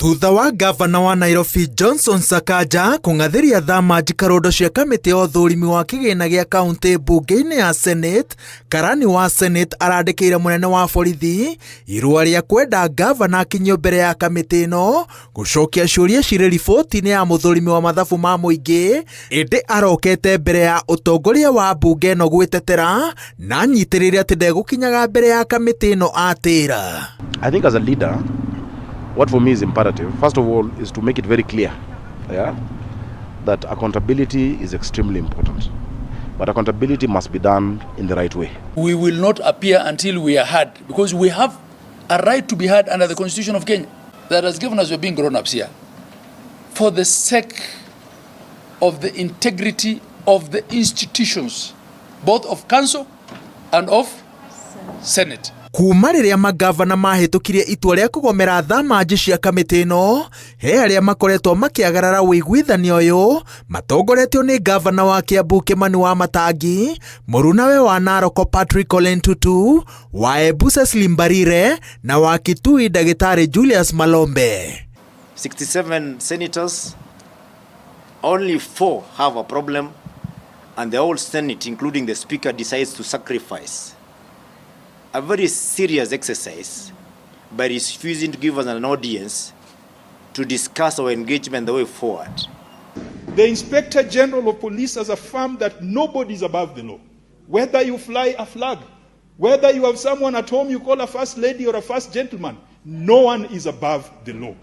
Thutha wa ngavana wa Nairobi Johnson Sakaja kũng'athĩria thama njikarũndo cia kamĩtĩ ya ũthũrimi wa kĩgĩna gĩa kauntĩ mbunge-inĩ ya Senate, karani wa Senate arandĩkĩire mũnene wa borithi irũa rĩa kwenda ngavana akinyio mbere ya kamĩtĩ ĩno gũcokia ciũria cirĩ riboti-inĩ ya mũthũrimi wa mathabu ma mũingĩ, ĩndĩ arokete mbere ya ũtongoria wa mbunge ĩno gwĩtetera na anyitĩrĩire atĩ ndegũkinyaga mbere ya kamĩtĩ ĩno atĩra. I think as a leader, what for me is imperative, first of all, is to make it very clear, yeah, that accountability is extremely important. But accountability must be done in the right way. We will not appear until we are heard, because we have a right to be heard under the Constitution of Kenya. That as governors, we're being grown ups here. For the sake of the integrity of the institutions, both of council and of Senate. Kuma rĩrĩa magavana mahĩtũkirie itua rĩa kũgomera thamanji cia kamĩtĩ ĩno, he arĩa makoretwo makĩagarara ũiguithanio ũyũ matongoretio nĩ ngavana wa Kiambu Kimani wa Matangi, mũrunawe wa Narok Patrick Ole Ntutu, wa Embu Cecily Mbarire na wa Kitui Ndagĩtarĩ Julius Malombe. 67 senators, only four have a problem, and the whole Senate, including the Speaker, decides to sacrifice a very serious exercise by refusing to give us an audience to discuss our engagement the way forward. The Inspector General of Police has affirmed that nobody is above the law. Whether you fly a flag, whether you have someone at home you call a first lady or a first gentleman, no one is above the law.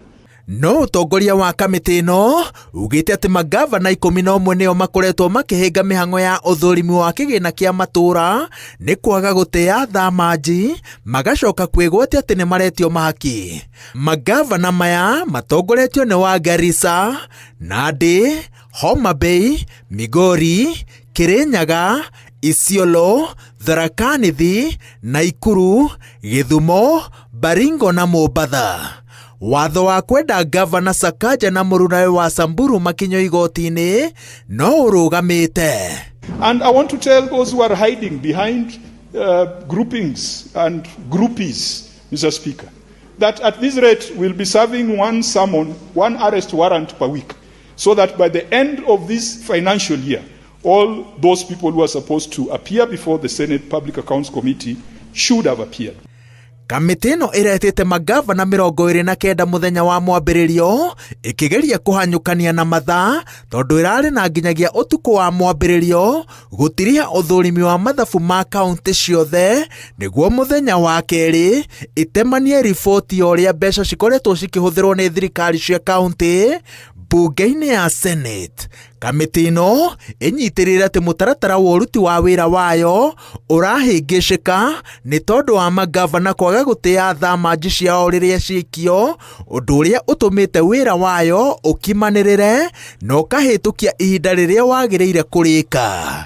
No ũtongoria wa kamĩtĩ ĩno ugĩte atĩ magavana 11 nĩo makoretwo makĩhĩnga mĩhang'o ya ũthũrimi wa kĩgĩna kĩa matũũra nĩ kwaga gũtĩa thamanji, magacoka kwĩgwatia atĩ nĩ maretio mahaki. Magavana maya matongoretio nĩ wa Garissa, Nandi, Homa Bay, Migori, Kirinyaga, Isiolo, Tharaka Nithi, Naikuru, Gĩthumo, Baringo na Mombatha. Watho wa kwenda gavana Sakaja na mũrunawe wa Samburu makinyio igoti-inĩ no ũrũgamĩte. And I want to tell those who are hiding behind groupings and groupies, Mr. Speaker, that at this rate we'll be serving one summon, one arrest warrant per week, so that by the end of this financial year, all those people who are supposed to appear before the Senate Public Accounts Committee should have appeared. Kamĩtĩ ĩno ĩretĩte magavana 29 mũthenya wa mwambĩrĩrio ĩkĩgeria kũhanyũkania na mathaa tondũ ĩrarĩ na nginyagia ũtukũ wa mwambĩrĩrio gũtiriha ũthũrimi wa mathabu ma kaũntĩ ciothe nĩguo mũthenya wa kerĩ ĩtemanie riboti ya ũrĩa mbeca cikoretwo cikĩhũthĩrwo nĩ thirikari cia kaũntĩ mbunge-inĩ ya Senate. Kamĩtĩ ĩno ĩnyitĩrĩire atĩ mũtaratara wa ũruti wa wĩra wayo ũrahĩngĩcĩka nĩ tondũ wa magavana kwaga gũtĩa thamanji ciao rĩrĩa ciĩkio, ũndũ ũrĩa ũtũmĩte wĩra wayo ũkimanĩrĩre na ũkahĩtũkia ihinda rĩrĩa wagĩrĩire kũrĩka.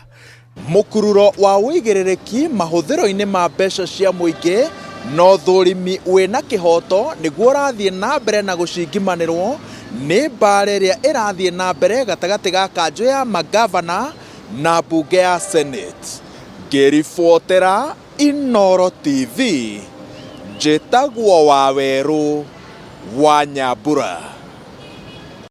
Mũkururo wa ũigĩrĩrĩki mahũthĩro-inĩ ma mbeca cia mũingĩ na ũthũrimi wĩna kĩhoto nĩguo ũrathiĩ na mbere na gũcingimanĩrwo nĩ mbara ĩrĩa ĩrathiĩ na mbere gatagatĩ ga kanjũ ya magavana na mbunge ya Senate. Ngĩribotera Inooro TV, njĩtagwo Wawerũ wa Nyambura.